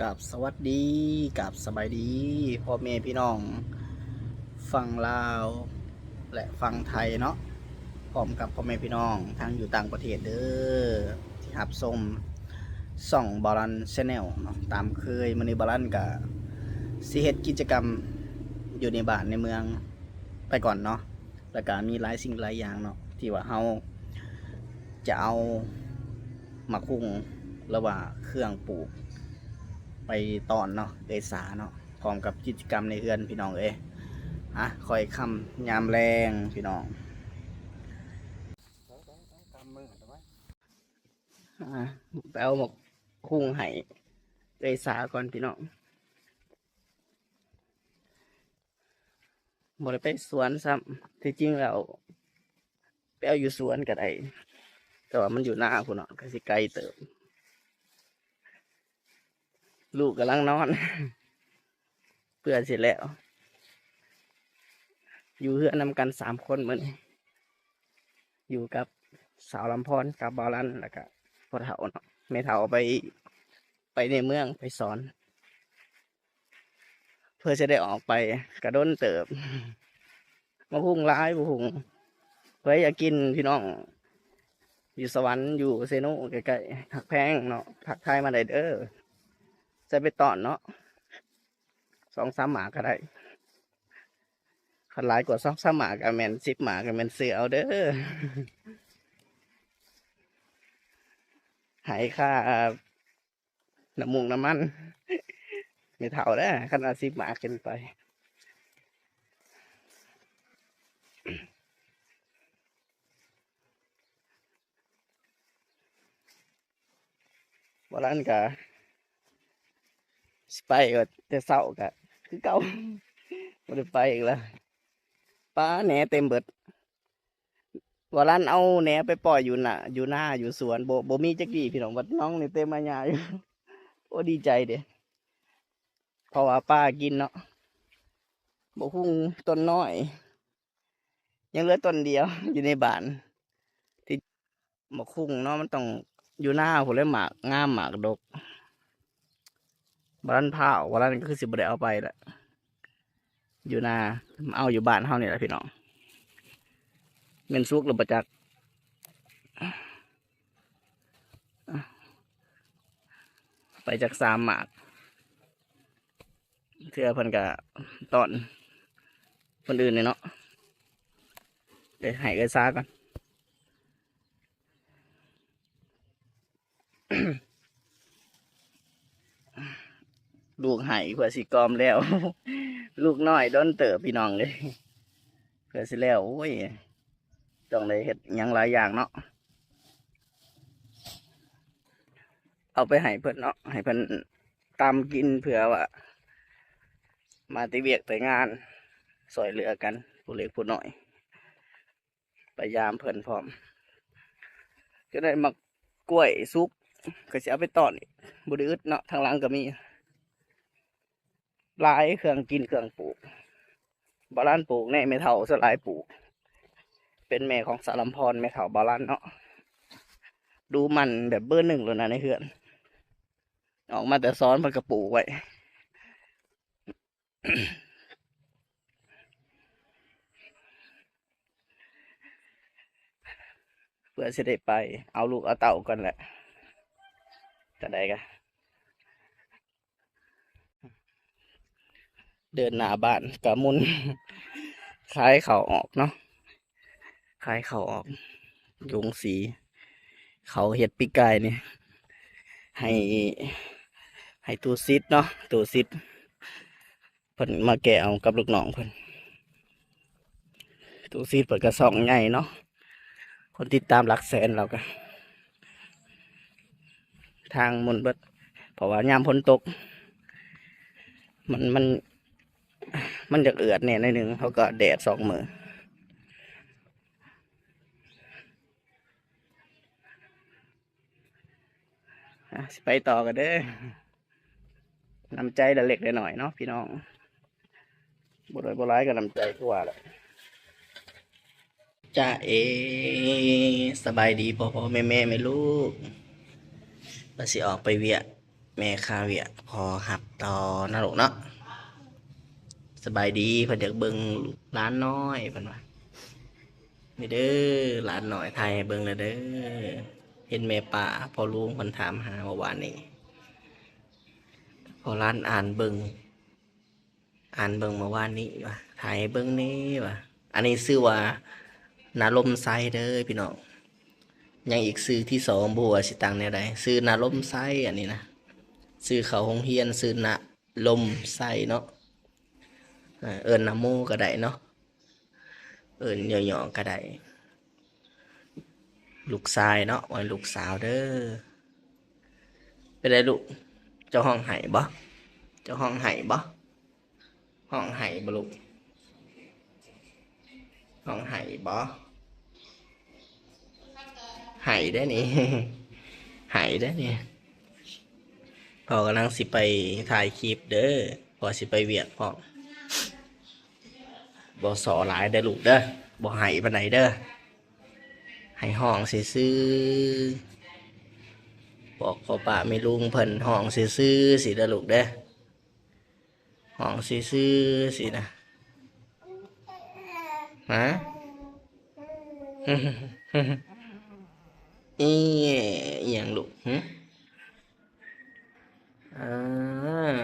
ກາບສະຫວັດດີ ກາບສະບາຍດີ ພໍ່ແມ່ພີ່ນ້ອງຝັ່ງລາວ ແລະ ຝັ່ງໄທເນາະ, ພ້ອມກັບພໍ່ແມ່ພີ່ນ້ອງທັງຢູ່ຕ່າງປະເທດເດີ ທີ່ຮັບຊົມຊ່ອງບາລັນ Channel ເນາະ. ຕາມເຄີຍ ມື້ນີ້ບາລັນກະຊິເຮັດກິດຈະກຳຢູ່ໃນບ້ານໃນເມືອງໄປກ່ອນເນາະ. ແລ້ວກະມີຫຼາຍສິ່ງຫຼາຍຢ່າງເນາະ ທີ່ວ່າເຮົາຈະເອົາໝາກຫຸ່ງ ຫຼືວ່າເຄື່ອງປູກໄປຕ້ອນເນາະ ເອື້ອຍສາເນາະ, ພ້ອມກັບກິດຈະກຳໃນເຮືອນພີ່ນ້ອງເອີຍ. ອະ ຄ່ອຍຄ່ຳຍາມແລງພີ່ນ້ອງ. ອະ ໄປເອົາໝາກຫຸ່ງໃຫ້ເອື້ອຍສາກ່ອນພີ່ນ້ອງ. ບໍ່ໄດ້ໄປສວນຊ້ຳ, ທີ່ຈິງແລ້ວໄປເອົາຢູ່ສວນກໍໄດ້ ແຕ່ວ່າມັນຢູ່ນາພຸ້ນເນາະ ກໍຊິໄກເຕີບ. ລູກກຳລັງນອນ ເພື່ອຊິແລ້ວ. ຢູ່ເຮືອນນຳກັນສາມຄົນມື້ນີ້ ຢູ່ກັບສາວລຳພອນ ກັບບ່າວລັນ ແລ້ວກະພໍ່ເຖົ້າເນາະ, ແມ່ເຖົ້າໄປ ໄປໃນເມືອງໄປສອນ. ເພື່ອຊິໄດ້ອອກໄປກະດົນເຕີບ. ໝາກຫຸ່ງຫຼາຍ ໝາກຫຸ່ງ ໃຜຢາກກິນພີ່ນ້ອງ ຢູ່ສະຫວັນ ຢູ່ເຊໂນ ໃກ້ໆ ຮັກແພງເນາະ ທັກທາຍມາໄດ້ເດີ. ໃສ່ໄປຕ້ອນເນາະ ສອງສາມໝາກກໍໄດ້, ຄັນຫຼາຍກວ່າສອງສາມໝາກກໍແມ່ນສິບໝາກ ກໍແມ່ນຊື້ເອົາເດີ. ໃຫ້ຄ່າ ນ້ຳມູກນ້ຳມັນແມ່ເຖົ້າເດີ ຄັນວ່າສິບໝາກຂຶ້ນໄປ. ບໍ່ນັ້ນກະຊິໄປ ກໍແຕ່ເຊົ້າກະຄືເກົ່າ ບໍ່ໄດ້ໄປອີກແລ້ວ. ປາ ແໜເຕັມເບິດ. ວ່າລັນເອົາແໜໄປປ່ອຍຢູ່ນາ ຢູ່ນາຢູ່ສວນ ບໍ່ ບໍ່ມີຈັກດີ້ພີ່ນ້ອງ, ບັດນ້ອງນີ້ເຕັມມາຫຍ້າຢູ່. ໂອ້ ດີໃຈເດ້ ເພາະວ່າປາກິນເນາະ. ໝາກຫຸ່ງຕົ້ນນ້ອຍ ຍັງເຫຼືອຕົ້ນດຽວຢູ່ໃນບ້ານ. ທີ່ໝາກຫຸ່ງເນາະ ມັນຕ້ອງຢູ່ນາພຸ້ນແຫຼະ ໝາກງາມ ໝາກດົກ. ບໍ່ທັນພ້າວ ບໍ່ທັນ ກໍຄືຊິບໍ່ໄດ້ເອົາໄປລະ ຢູ່ນາ. ເອົາຢູ່ບ້ານເຮົານີ້ລະພີ່ນ້ອງ, ແມ່ນສຸກແລ້ວບໍ່ຈັກ. ໄປຈັກສາມໝາກ ເທື່ອເພິ່ນກະຕ້ອນຄົນອື່ນນີ້ເນາະ. ເດີ ໃຫ້ເອື້ອຍຊາກ່ອນ. ລູກໃຫ້ເພື່ອຊິກ່ອມແລ້ວ. ລູກນ້ອຍດົນເຕີບພີ່ນ້ອງເອີຍ ເພື່ອຊິແລ້ວ. ໂອ້ຍ ຕ້ອງໄດ້ເຮັດຫຍັງຫຼາຍຢ່າງເນາະ. ເອົາໄປໃຫ້ເພິ່ນເນາະ ໃຫ້ເພິ່ນຕຳກິນ ເພື່ອວ່າມາແຕ່ວຽກແຕ່ງານ ຊ່ອຍເຫຼືອກັນ ຜູ້ເລັກຜູ້ນ້ອຍ ໄປຢາມເພິ່ນພ້ອມ. ຈະໄດ້ໝາກກ້ວຍສຸກ ກໍຊິເອົາໄປຕ້ອນອີກ ບໍ່ໄດ້ອຶດເນາະ. ທາງຫຼັງກໍມີຫຼາຍ ເຄື່ອງກິນເຄື່ອງປູກ ບ່າວລັນປູກແນ່ ແມ່ເຖົ້າສ່ວນຫຼາຍປູກ. ເປັນແມ່ຂອງສາວລຳພອນ ແມ່ເຖົ້າບ່າວລັນເນາະ. ດູໝັ່ນແບບເບີໜຶ່ງໂລດນະໃນເຮືອນ, ອອກມາແຕ່ສອນເພິ່ນກໍປູກໄວ້ ເພື່ອຊິໄດ້ໄປເອົາລູກເອົາເຕົ້າກ່ອນແຫຼະ. ຈັ່ງໃດກະ ເດີນໜ້າບ້ານກະໝຸ່ນຂາຍເຂົ້າອອກເນາະ, ຂາຍເຂົ້າອອກໂຮງສີ. ເຂົາເຮັດປີກາຍນີ້ ໃຫ້ ໃຫ້ຕູ້ສິດເນາະ, ຕູ້ສິດ ເພິ່ນມາແກ່ເອົາກັບລູກນ້ອງເພິ່ນ. ຕູ້ສິດເພິ່ນກະຊ່ອງໃຫຍ່ເນາະ, ຄົນຕິດຕາມຫຼັກແສນແລ້ວກະ ທາງໝຸ່ນເບິດ ເພາະວ່າຍາມຝົນຕົກ ມັນ ມັນ ມັນຢາກເອືອດແດ່ໜ້ອຍໜຶ່ງ, ເຮົາກໍແດດສອງມື້. ອາ ຊິໄປຕໍ່ກັນເດີ. ນ້ຳໃຈລະເລັກລະໜ້ອຍເນາະພີ່ນ້ອງ, ບໍ່ຫຼາຍ ບໍ່ຫຼາຍກໍນ້ຳໃຈຄືວ່າແຫຼະ. ຈາເອ ສະບາຍດີພໍ່ໆແມ່ໆ ແມ່ລູກ, ວ່າຊິອອກໄປວຽກ ແມ່ຄາວຽກຂໍຮັບຕໍ່ນະລູກເນາະ. ສະບາຍດີ ເພິ່ນຢາກເບິ່ງຫຼານນ້ອຍ ເພິ່ນວ່າ. ນີ້ເດີ ຫຼານນ້ອຍ ຖ່າຍໃຫ້ເບິ່ງແລ້ວເດີ. ເຫັນແມ່ປ້າພໍ່ລຸງເພິ່ນຖາມຫາເມື່ອວານນີ້ ພໍ່ຫຼານອ່ານເບິ່ງ ອ່ານເບິ່ງເມື່ອວານນີ້ວ່າ ຖ່າຍໃຫ້ເບິ່ງແດ່ວ່າ. ອັນນີ້ຊື່ວ່າ ນາລົມໄຊເດີພີ່ນ້ອງ. ຍັງອີກຊື່ທີສອງ ບໍ່ຮູ້ວ່າຊິຕັ້ງແນວໃດ. ຊື່ນາລົມໄຊ ອັນນີ້ນະ. ຊື່ເຂົ້າໂຮງຮຽນ ຊື່ນາລົມໄຊເນາະ. ເອີ້ນນາໂມກໍໄດ້ເນາະ. ເອີ້ນຫຍໍ້ໆກໍໄດ້. ລູກຊາຍເນາະ ບໍ່ແມ່ນລູກສາວເດີ. ເປັນໃດລູກ? ເຈົ້າຮ້ອງໄຫ້ບໍ່? ເຈົ້າຮ້ອງໄຫ້ບໍ່? ຮ້ອງໄຫ້ບໍ່ລູກ? ຮ້ອງໄຫ້ບໍ່? ໄຫ້ເດ້ນີ້ ໄຫ້ເດ້ນີ້. ພໍ່ກຳລັງຊິໄປຖ່າຍຄລິບເດີ ພໍ່ຊິໄປວຽກພ້ອມ. ບໍ່ສໍຫຼາຍເດີລູກເດີ ບໍ່ໄຫ້ປານໃດເດີ ໃຫ້ຮ້ອງຊື່ໆ. ບອກພໍ່ປ້າແມ່ລຸງເພິ່ນຮ້ອງຊື່ໆ ຊີ້ເດີລູກເດີ ຮ້ອງຊື່ໆ ຊີ້ນະ. ຮະ? ອີ ອີຫຍັງລູກ? ຫຶ? ອ່າ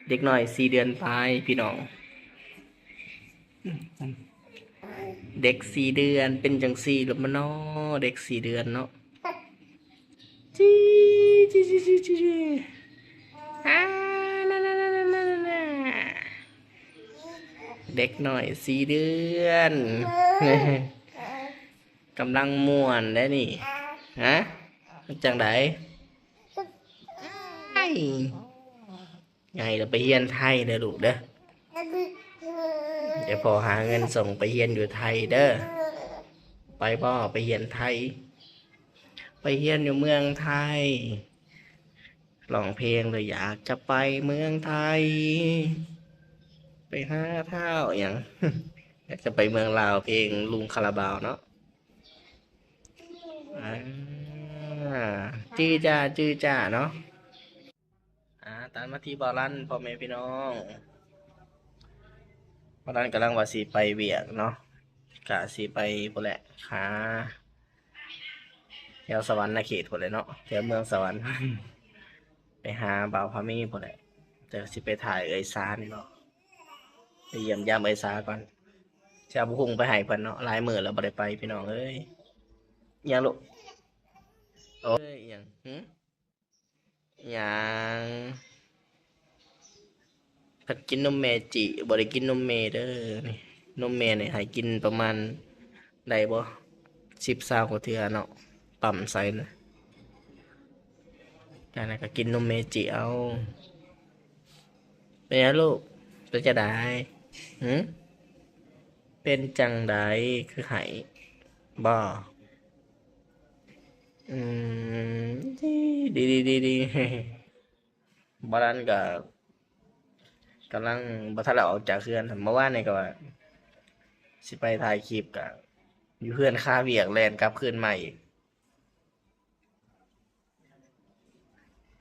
ເດັກນ້ອຍສີ່ເດືອນປາຍພີ່ນ້ອງ. ເດັກສີ່ເດືອນເປັນຈັ່ງຊີ້ລະມະນໍ ເດັກສີ່ເດືອນເນາະ. ຈີ ຈີ ຈີ ຈີ ຈີ ອາ ນາ ນາ ນາ ເດັກນ້ອຍສີ່ເດືອນ ກຳລັງມ່ວນແລ້ວນີ້. ຮະ? ຈັ່ງໃດ? ໃຫຍ່ແລ້ວໄປຮຽນໄທເດີລູກເດີ ດຽວພໍ່ຫາເງິນສົ່ງໄປຮຽນຢູ່ໄທເດີ. ໄປບໍ່? ໄປຮຽນໄທ ໄປຮຽນຢູ່ເມືອງໄທ. ຮ້ອງເພງເລີຍ ຢາກຈະໄປເມືອງໄທ ໄປຫາທ້າວຫຍັງ ຢາກຈະໄປເມືອງລາວ ເພງລຸງຄາລາບາວເນາະ. ອາ ຈື່ຈ້າ ຈື່ຈ້າເນາະ. ອາ ຕັດມາທີ່ບ່າວລັນ ພໍ່ແມ່ພີ່ນ້ອງ. ບ່າວລັນກຳລັງວ່າຊິໄປວຽກເນາະ ກະຊິໄປພຸ້ນແຫຼະ ຫາແຖວສະຫວັນນະເຂດພຸ້ນແຫຼະເນາະ ແຖວເມືອງສະຫວັນ ໄປຫາບ່າວພາມີພຸ້ນແຫຼະ. ແຕ່ຊິໄປຖ່າຍເອື້ອຍສານີ້ເນາະ ໄປຢ້ຽມຢາມເອື້ອຍສາກ່ອນ. ຊິເອົາບັກຫຸ່ງໄປໃຫ້ເພິ່ນເນາະ ຫຼາຍມື້ແລ້ວບໍ່ໄດ້ໄປພີ່ນ້ອງເອີຍ. ອີຫຍັງລູກ? ໂອ້ຍ ອີຫຍັງ? ຫຶ? ຫຍັງ? ພັດກິນນົມແມ່ຈິ ບໍ່ໄດ້ກິນນົມແມ່ເດີ. ນົມແມ່ນີ້ໃຫ້ກິນປະມານ ໄດ້ບໍ່ ສິບ ຊາວກວ່າເທື່ອເນາະ ປ້ຳໃສ່ນະ. ຈັ່ງໃດກໍກິນນົມແມ່ຈິເອົາ. ເປັນຫຍັງລູກ? ເປັນຈັ່ງໃດ? ຫຶ? ເປັນຈັ່ງໃດຄືໄຫ້? ບໍ່? ອືມ ດີ ດີ ດີ ດີ. ບ່າວລັນກໍກຳລັງບໍ່ທັນໄດ້ອອກຈາກເຮືອນ. ເມື່ອວານນີ້ກໍວ່າຊິໄປຖ່າຍຄລິບ ກໍຢູ່ເຮືອນຄາວຽກ ແລ່ນກັບຄືນມາອີກ.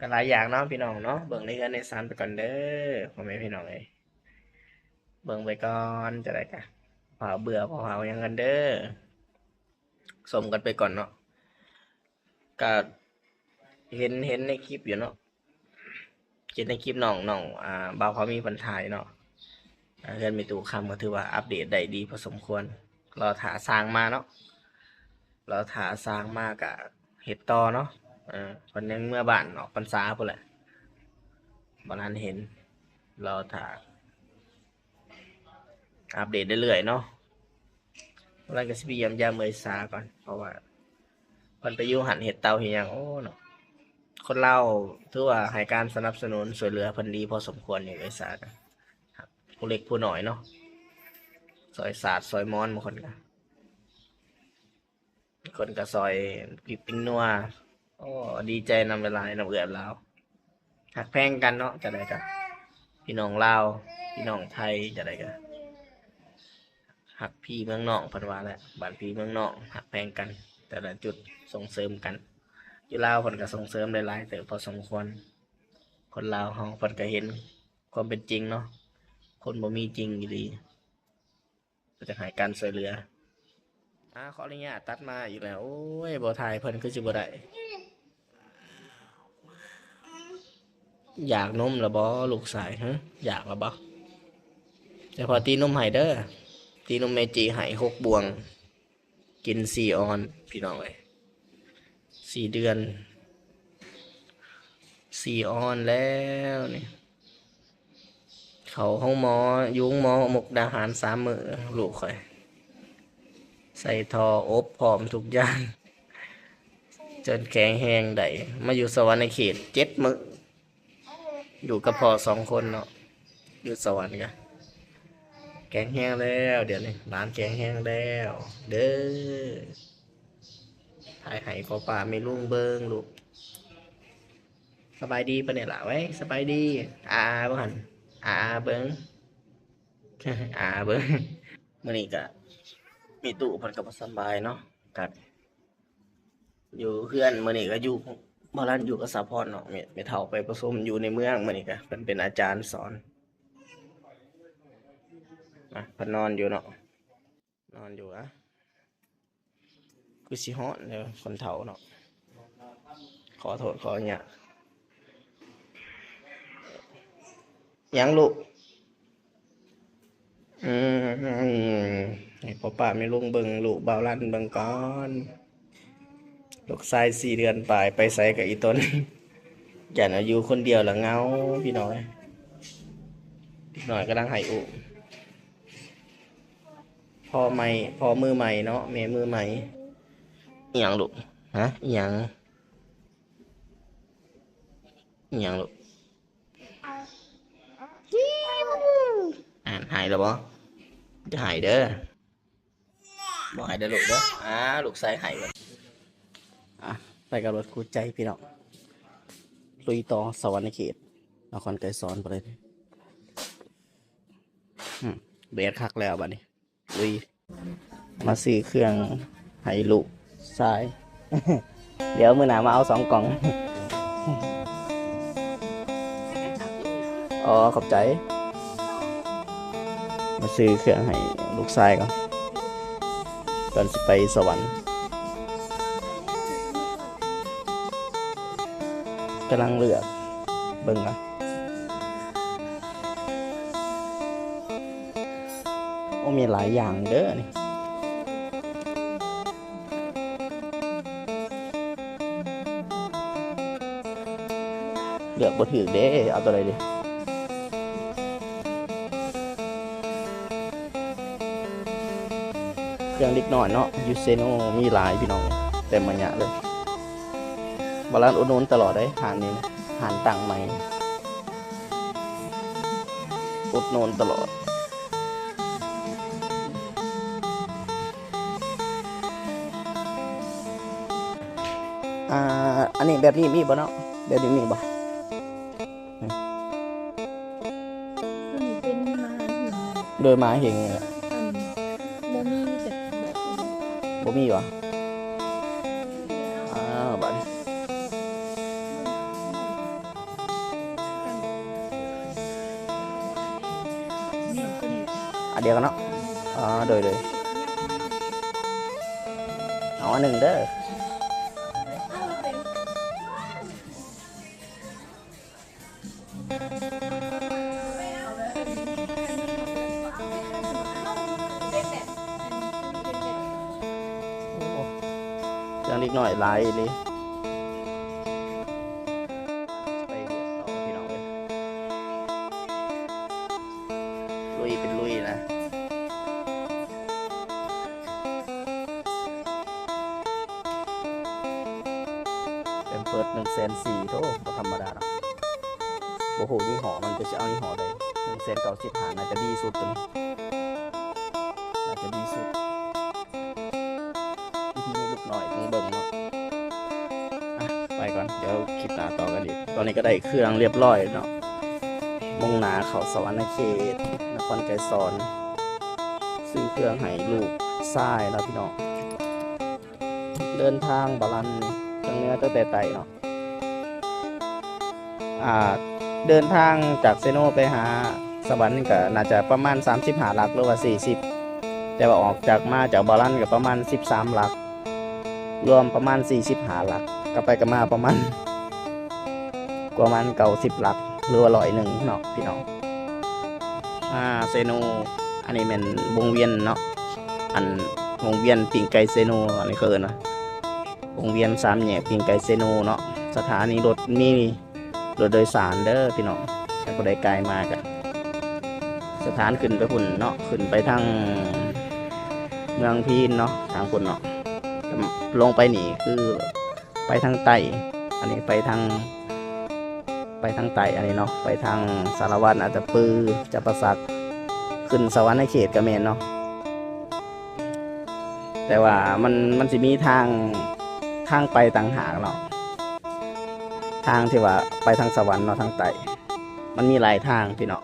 ກໍຫຼາຍຢ່າງເນາະພີ່ນ້ອງເນາະ ເບິ່ງໃນເຮືອນໃນຊານໄປກ່ອນເດີ ພໍ່ແມ່ພີ່ນ້ອງເອີຍ. ເບິ່ງໄປກ່ອນ ຈັ່ງໃດກໍ ເຝົ້າເບື່ອເຝົ້າຫຍັງກັນເດີ ຊົມກັນໄປກ່ອນເນາະ. ກະເຫັນ ເຫັນໃນຄລິບຢູ່ເນາະ ເຫັນໃນຄລິບນ້ອງ ນ້ອງ ອ່າ ບ່າວພາມີເພິ່ນຖ່າຍເນາະ. ອ່າ ເຮືອນແມ່ຕູ້ຄຳກໍຖືວ່າອັບເດດໄດ້ດີພໍສົມຄວນ. ລໍຖ້າຊ່າງມາເນາະ ລໍຖ້າຊ່າງມາກະເຮັດຕໍ່ເນາະ. ເອີ ເພິ່ນຍັງເມືອບ້ານອອກພັນສາພຸ້ນແຫຼະ ບໍ່ທັນເຫັນ. ລໍຖ້າ ອັບເດດເລື້ອຍໆເນາະ. ກຳລັງກະຊິໄປຢ້ຽມຢາມເອື້ອຍສາກ່ອນ ເພາະວ່າເພິ່ນໄປຢູ່ຫັ້ນເຮັດເຕົາເຮັດຫຍັງ. ໂອ້ເນາະ ຄົນລາວຖືວ່າໃຫ້ການສະໜັບສະໜູນຊ່ວຍເຫຼືອເພິ່ນດີພໍສົມຄວນຢູ່ ເອື້ອຍສາກະ ຜູ້ເລັກຜູ້ນ້ອຍເນາະ ຊ່ອຍສາດຊ່ອຍໝອນ. ບາງຄົນກະ ຄົນກໍຊ່ອຍພິກປິງນົວ. ໂອ້ ດີໃຈນຳຫຼາຍໆ ນຳເອື້ອຍລາວ. ຮັກແພງກັນເນາະ ຈັ່ງໃດກໍພີ່ນ້ອງລາວ ພີ່ນ້ອງໄທ ຈັ່ງໃດກໍຮັກພີ່ເມືອງນ້ອງ ເພິ່ນວ່າແຫຼະ ບ້ານພີ່ເມືອງນ້ອງ ຮັກແພງກັນ ແຕ່ລະຈຸດສົ່ງເສີມກັນ. ຢູ່ລາວເພິ່ນກໍສົ່ງເສີມໄດ້ຫຼາຍເຕີບພໍສົມຄວນ. ຄົນລາວເຮົາເພິ່ນກໍເຫັນຄວາມເປັນຈິງເນາະ, ຄົນບໍ່ມີຈິງອີ່ຫຼີ ກໍຈະໃຫ້ການຊ່ວຍເຫຼືອ. ອາ ຂໍອະນຸຍາດຕັດມາອີກແລ້ວ. ໂອ້ຍ ບໍ່ຖ່າຍເພິ່ນຄືຊິບໍ່ໄດ້. ຢາກນົມລະບໍ່ລູກຊາຍ? ຮະ ຢາກລະບໍ່? ແຕ່ພໍ່ຕີນົມໃຫ້ເດີ, ຕີນົມແມ່ຈີໃຫ້ຫົກບ່ວງ. ກິນສີ່ອອນພີ່ນ້ອງເອີຍ, ສີ່ເດືອນ ສີ່ອອນແລ້ວນີ້. ເຂົ້າໂຮງໝໍ ຢູ່ໂຮງໝໍມຸກດາຫານສາມມື້ ລູກຂ້ອຍ ໃສ່ທໍ່ອົບພ້ອມທຸກຢ່າງ ຈົນແຂງແຮງໄດ້ ມາຢູ່ສະຫວັນນະເຂດເຈັດມື້. ຢູ່ກັບພໍ່ສອງຄົນເນາະ ຢູ່ສະຫວັນກະແຂງແຮງແລ້ວ. ດຽວນີ້ຫຼານແຂງແຮງແລ້ວເດີ. ຖ່າຍໃຫ້ພໍ່ປ້າແມ່ລຸງເບິ່ງລູກ. ສະບາຍດີເພິ່ນແດ່ລະ. ເວີຍ ສະບາຍດີ. ອາໆ ເບິ່ງຫັ້ນ ອາໆ ເບິ່ງ ອາໆ ເບິ່ງ. ມື້ນີ້ກະແມ່ຕູ້ເພິ່ນກະບໍ່ສະບາຍເນາະ ກະ ຢູ່ເຮືອນ. ມື້ນີ້ກໍຢູ່ ບ່າວລັນຢູ່ກັບສາວພອນເນາະ. ແມ່ ແມ່ເຖົ້າໄປປະຊຸມຢູ່ໃນເມືອງ. ມື້ນີ້ກໍເພິ່ນເປັນອາຈານສອນ. ນະ ເພິ່ນນອນຢູ່ເນາະ ນອນຢູ່. ອະ ຄືຊິຮ້ອນເດີ ຄົນເຖົ້າເນາະ. ຂໍໂທດ ຂໍອະນຸຍາດ. ຫຍັງລູກ? ອືມ ໃຫ້ພໍ່ປ້າແມ່ລຸງເບິ່ງລູກ ບ່າວລັນເບິ່ງກ່ອນ. ລູກຊາຍສີ່ເດືອນປາຍ ໄປໃສກັບອີ່ຕົນ. ຢ້ານວ່າຢູ່ຄົນດຽວລະເຫງົາ ພີ່ນ້ອງເອີຍ. ເດັກນ້ອຍກຳລັງໃຫ້ອຸ້ມ. ພໍ່ໃໝ່ ພໍ່ມືໃໝ່ເນາະ ແມ່ມືໃໝ່. ອີ່ຫຍັງລູກ? ຮະ ອີ່ຫຍັງ? ອີ່ຫຍັງລູກ? ອ່ານ ໃຫ້ແລ້ວບໍ່? ຢ່າໃຫ້ເດີ ບໍ່ໃຫ້ເດີລູກເດີ. ອາ ລູກຊາຍໃຫ້ເບິດ. ອາ ໄປກັບລົດຄູ່ໃຈພີ່ນ້ອງ ລຸຍຕໍ່ສະຫວັນນະເຂດ ນະຄອນໄກສອນໄປເລີຍ. ອືມ ແດດຄັກແລ້ວບັດນີ້. ລຸຍ ມາຊື້ເຄື່ອງໃຫ້ລູກຊາຍ. ດຽວມື້ໜ້າມາເອົາສອງກ່ອງ. ອໍ ຂອບໃຈ. ມາຊື້ເຄື່ອງໃຫ້ລູກຊາຍກ່ອນ ກ່ອນຊິໄປສະຫວັນ. ກຳລັງເລືອກເບິ່ງນະ. ໂອ້ ມີຫຼາຍຢ່າງເດີນີ້. ເລືອກບໍ່ຖືກເດ້ ເອົາຕົວໃດດີ? ເຄື່ອງເດັກນ້ອຍເນາະ ຢູເຊໂນ ມີຫຼາຍພີ່ນ້ອງ ເຕັມມາຍະເລີຍ. ບ່າວລັນອຸດໜູນຕະຫຼອດເດ້ ຮ້ານນີ້ ຮ້ານຕັ້ງໃໝ່ ອຸດໜູນຕະຫຼອດ. ອ່າ ອັນນີ້ແບບນີ້ມີບໍ່ເນາະ? ແບບນີ້ມີບໍ່? ໂດຍມາເຫັນ ອັນ ບໍ່ມີແບບ ບໍ່ມີຫວາ? ອ້າວ ບາດນີ້ ອັນດຽວກັນເນາະ. ອໍ ໂດຍ ໂດຍ ເອົາອັນໜຶ່ງເດີ. ໂອ້ ເຄື່ອງເດັກນ້ອຍຫຼາຍອີ່ຫຼີ. ໄປເຮືອນຕໍ່ພີ່ນ້ອງເອີຍ ລຸຍເປັນລຸຍນະ. ແພມເພີດໜຶ່ງແສນສີ່ ໂທ້ ບໍ່ທຳມະດາເນາະ. ບໍ່ຮູ້ຍີ່ຫໍ້ມັນ ຈະຊິເອົາຍີ່ຫໍ້ໃດ. ໜຶ່ງແສນເກົ້າສິບຫ້າ ໜ້າຈະດີສຸດໂຕນີ້ ໜ້າຈະດີສຸດ. ວິທີມີລູກນ້ອຍຕ້ອງເບິ່ງເນາະ. ອ່ະ ໄປກ່ອນ ດຽວຄລິບໜ້າຕໍ່ກັນອີກ. ຕອນນີ້ກໍໄດ້ເຄື່ອງຮຽບຮ້ອຍເນາະ ມຸ່ງໜ້າເຂົ້າສະຫວັນນະເຂດ ນະຄອນໄກສອນ ຊື້ເຄື່ອງໃຫ້ລູກຊາຍເນາະພີ່ນ້ອງ. ເດີນທາງບາລັນ ທາງເໜືອຕັ້ງແຕ່ໃຕ້ເນາະ ອ່າ ເດີນທາງຈາກເຊໂນໄປຫາສະຫວັນກໍໜ້າຈະປະມານສາມສິບຫ້າຫຼັກ ຫຼືວ່າສີ່ສິບ ແຕ່ວ່າອອກຈາກ ມາຈາກບາລັນກໍປະມານສິບສາມຫຼັກ ລວມປະມານສີ່ສິບຫ້າຫຼັກ ກັບໄປກັບມາປະມານ ປະມານເກົ້າສິບຫຼັກ ຫຼືວ່າຮ້ອຍໜຶ່ງເນາະພີ່ນ້ອງ. ອ່າ ເຊໂນ ອັນນີ້ແມ່ນວົງວຽນເນາະ ອັນວົງວຽນປີ້ງໄກ່ເຊໂນ ອັນນີ້ເຂົາເອີ້ນວ່າວົງວຽນສາມແຍກປີ້ງໄກ່ເຊໂນເນາະ. ສະຖານີລົດມີ ລົດໂດຍສານເດີພີ່ນ້ອງ ຖ້າຜູ້ໃດໄກມາກະ ສະຖານຂຶ້ນໄປພຸ້ນເນາະ ຂຶ້ນໄປທາງເມືອງພີນເນາະ ທາງພຸ້ນເນາະ. ລົງໄປນີ້ຄືໄປທາງໃຕ້ ອັນນີ້ໄປທາງ ໄປທາງໃຕ້ ອັນນີ້ເນາະ ໄປທາງສາລະວັນ ອັດຕະປື ຈຳປາສັກ ຂຶ້ນສະຫວັນນະເຂດກະແມ່ນເນາະ. ແຕ່ວ່າມັນ ມັນຊິມີທາງ ທາງໄປຕ່າງຫາກເນາະ ທາງທີ່ວ່າໄປທາງສະຫວັນເນາະ ທາງໃຕ້ ມັນມີຫຼາຍທາງພີ່ນ້ອງ.